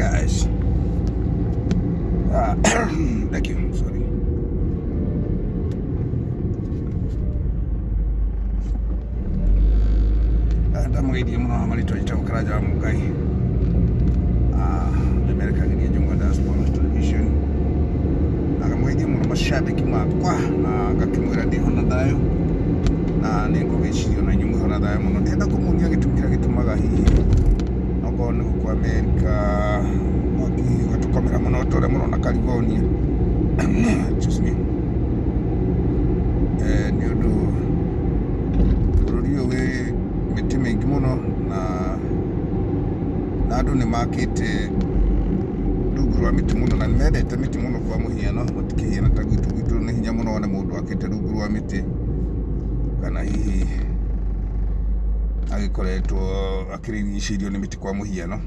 Guys. Thank you. Sorry. Ndamũgeithie mũno marĩtwa njĩtagwo Karanja wa Mũngai. Memerekagĩria Njũng'wa Diaspora Television. Na ngamũgeithia mũno macambĩki makwa na ngakĩmwĩra ndĩho na thayũ na nĩ ngũgĩciria ona inyuĩ mwĩho na thayũ mũno. Ndĩrenda kũmuonia gĩtũmi kĩrĩa gĩtũmaga hihi okorwo nĩ gũkũ Amerika mwaki ũgatũkomera mũno ta ũrĩa mũrona California. Excuse me. Nĩ ũndũ bũrũri ũyũ wĩ mĩtĩ mĩingĩ mũno na andũ nĩ makĩte rungu rwa mĩtĩ mũno na nĩ mendete mĩtĩ mũno kwa mũhiano, gũtikĩhiana ta gwitũ, gwitũ nĩ hinya mũno wone mũndũ akĩte rungu rwa mĩtĩ kana hihi agĩkoretwo akĩrigicĩirio nĩ mĩtĩ kwa mũhiano.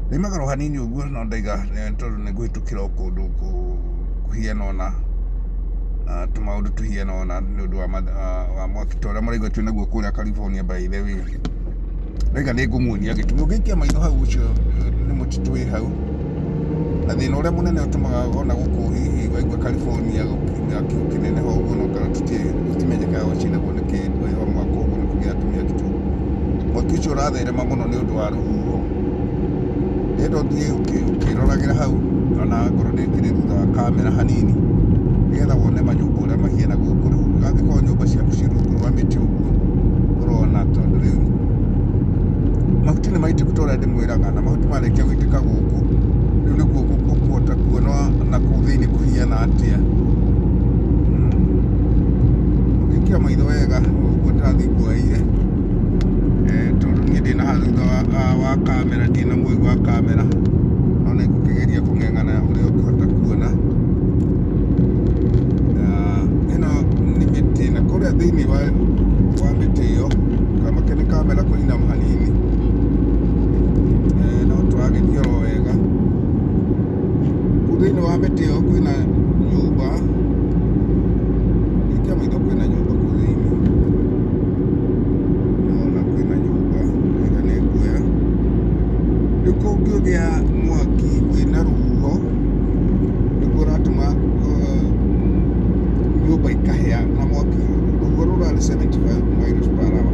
Ndaimagara o hanini ũguo no ndaiga tondũ nĩ ngũhĩtũkĩra o kũndũ kũhiana ũna, tũmaũndũ tũhiana ũna nĩ ũndũ wa mwaki ta ũrĩa mũraigua twĩ naguo kũrĩa California by the way. Ndaiga nĩ ngũmuonia gĩtũmi, ũngĩikia maitho hau ũcio nĩ mũtitũ wĩ hau, na thĩna ũrĩa mũnene ũtũmaga ona gũkũ hihi waigua California gĩakio kĩneneha ũguo no kana gũtimenyekaga gũcinagwo nĩkĩ o mwaka ũguo nĩ kũgĩa tũmĩaki tũu. Mwaki ũcio ũratherema mũno nĩ ũndũ wa rũhuho. Ndĩrenda ũthiĩ ũkĩroragĩra hau ona ngorwo ndĩkĩrĩ thutha wa kamera hanini nĩgetha wone manyũmba ũrĩa mahiana gũkũ. Rĩu angĩkorwo nyũmba ciaku ciĩ rungu rwa mĩtĩ ũguo ũrona tondũ rĩu mahuti nĩ maitĩku ta ũrĩa ndĩmwĩraga na mahuti marĩkia gũitĩka gũkũ rĩu nĩguo ũkũhota kuona nakũu thĩinĩ kũhiana atĩa. Ũngĩikia maitho wega ũguo ndĩrathiĩ nguoeire tondũ niĩ ndĩna haha thutha wa kamera ndirĩ na mwoi wa kamera no nĩ ngũkĩgeria kũng'eng'ana ũrĩa ũngĩhota kuona. Ĩno nĩ mĩtĩ na kũrĩa thĩinĩ wa mĩtĩ ĩyo kamake nĩ kamera kũinama hanini no tũragĩthiĩ oro wega. Kũu thĩinĩ wa mĩtĩ ĩyo kwĩna nyũmba, ngĩikia maitho kwĩna nyũmba kũu thĩinĩ. Nĩwona kwĩna nyũmba, ĩrĩa nĩ nguoya. Rĩu kũngĩgĩa mwaki wĩna rũhuho, nĩguo ũratũma nyũmba ikahĩa na mwaki. Rũhuho rũu rũrarĩ 75 miles per hour.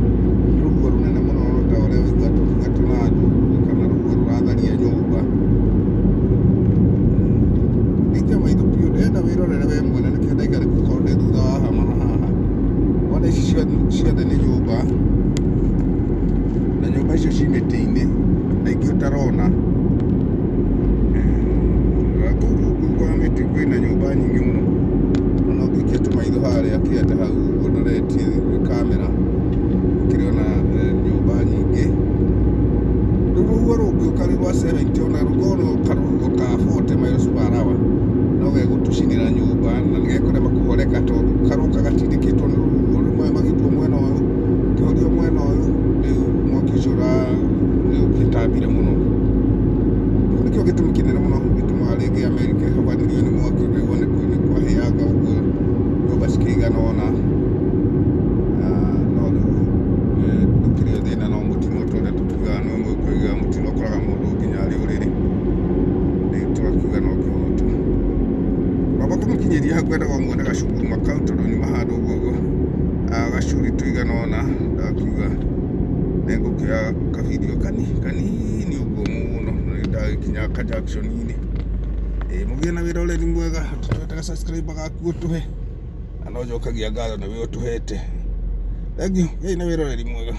Nĩ rũhuho rũnene mũno ta ũrĩa ũiguaga tũkiuga tornado kana rũhuho rũratharia nyũmba. Ikia maitho biũ, ndĩrenda wĩrorere we mwene nĩkĩo ndaiga gũkorwo ndĩ thutha wa hama na haha. Wona ici ciothe nĩ nyũmba, na nyũmba icio ci mĩtĩ-inĩ na ingĩ ũtarona. Kũu rungu rwa mĩtĩ kwĩna nyũmba nyingĩ mũno. Ona ũngĩikia tũmaitho harĩa kĩanda hau ũguo ndoretie kamera, ũkĩrĩ ona nyũmba nyingĩ. Rĩu rũhuho rũngĩũka rwĩ rwa 70 ona rũkorwo no karũhuho ka 40 miles per hour, no gegũtũcinĩra nyũmba na nĩ gekũrema kũhoreka tondũ karoka gatindĩkĩtwo nĩ rũhuho. Rĩu maĩ magĩitwo mwena ũyũ, kĩhorio mwena ũyũ, rĩu mwaki ũcio nĩ ũgĩtambire mũno. Kĩu nĩkĩo gĩtũmi kĩnene mũno gĩtũmaga rĩngĩ Amerika ĩhobanĩrio nĩ mwaki ũkaigua nĩ kwahĩanga ũguo nyũmba cikĩigana ũna. No rĩu ndũkĩrĩ o thĩna no mũtino ta ũrĩa tũkiugaga no ũkoiga mũtino ũkoraga mũndũ nginya arĩ ũrĩrĩ. Rĩu tũgakiuga no kĩhoto. Ngwamba kũmũkinyĩria hau ngwendaga muone gacunguruma kau tondũ nyuma handũ ũguo gacuri tũigana ũna ndakiuga nĩ ngũkĩoya kabidio kanini ũguo mũno na nĩ ndagĩkinya ka junction-inĩ. Mũgĩe na wĩra ũreri mwega, tũtwetaga subscriber gaku ũtũhe na no njokagia ngatho nĩwe ũtũhete. Thengiũ, gĩai na wĩroreri mwega.